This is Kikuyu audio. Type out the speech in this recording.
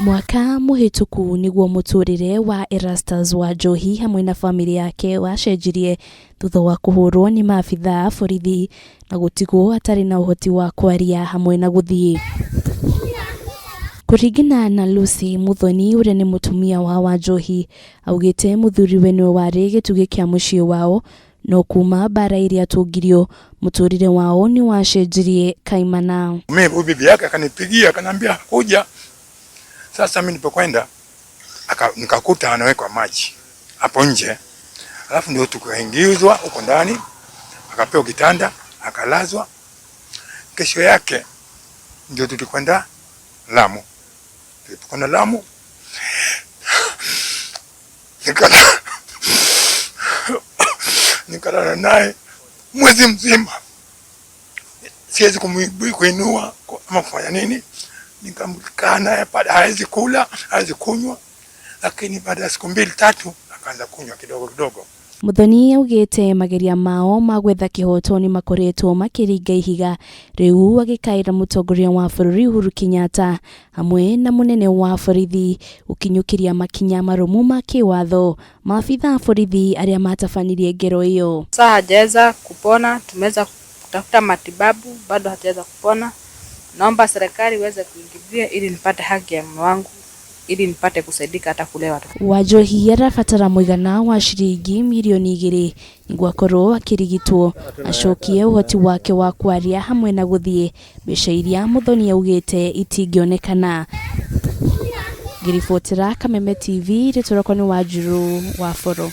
Mwaka mũhĩtũku nĩguo mũtũrĩre wa Erastus Wanjohi hamwe na bamĩrĩ yake wacenjirie thutha wa kũhũrwo nĩ maabithaa a borithi na gũtigwo atarĩ na ũhoti wa kwaria hamwe na gũthiĩ. Kũringana na Lucy Muthoni ũrĩa nĩ mũtumia wa Wanjohi, augĩte mũthuriwe nĩwe warĩ gĩtugĩ kĩa mũciĩ wao no kuma mbara ĩrĩa atũngirio mũtũrĩre wao nĩ wacenjirie kaimana. Mimi huyu bibi yake akanipigia akaniambia kuja. Sasa mimi nilipokwenda nikakuta anawekwa maji hapo nje, alafu ndio tukaingizwa huko ndani, akapewa kitanda akalazwa. Kesho yake ndio tulikwenda Lamu. Tulipokwenda Lamu nikalala naye mwezi mzima, siwezi kuinua ama kufanya nini. Nikamkaa naye pale, hawezi kula, hawezi kunywa, lakini baada ya siku mbili tatu akaanza kunywa kidogo kidogo. Muthoni augĩte mageria mao ma gwetha kĩhoto nĩ makoretwo makĩringa ihiga rĩu agĩkaĩra mũtongoria wa bũrũri Uhuru Kenyatta hamwe na mũnene wa borithi gũkinyũkĩria makinya marũmu ma kĩwatho maabitha a borithi arĩa matabanirie ngero ĩyo. Sasa hajaweza kupona, tumeweza kutafuta matibabu bado hajaweza kupona. Naomba serikali iweze kuingilia ili nipate haki ya mume wangu ili nipate kusaidika hata kulea watoto. Wanjohi arabatara mũigana wa ciringi mirioni 2 nĩguo akorwo akĩrigitwo acokie ũhoti wake wa kwaria hamwe na gũthiĩ. Mbeca iria Muthoni augĩte itingĩonekana. Ngĩribotera Kameme TV, rĩtwa rĩakwa nĩ Wanjiru wa Boro.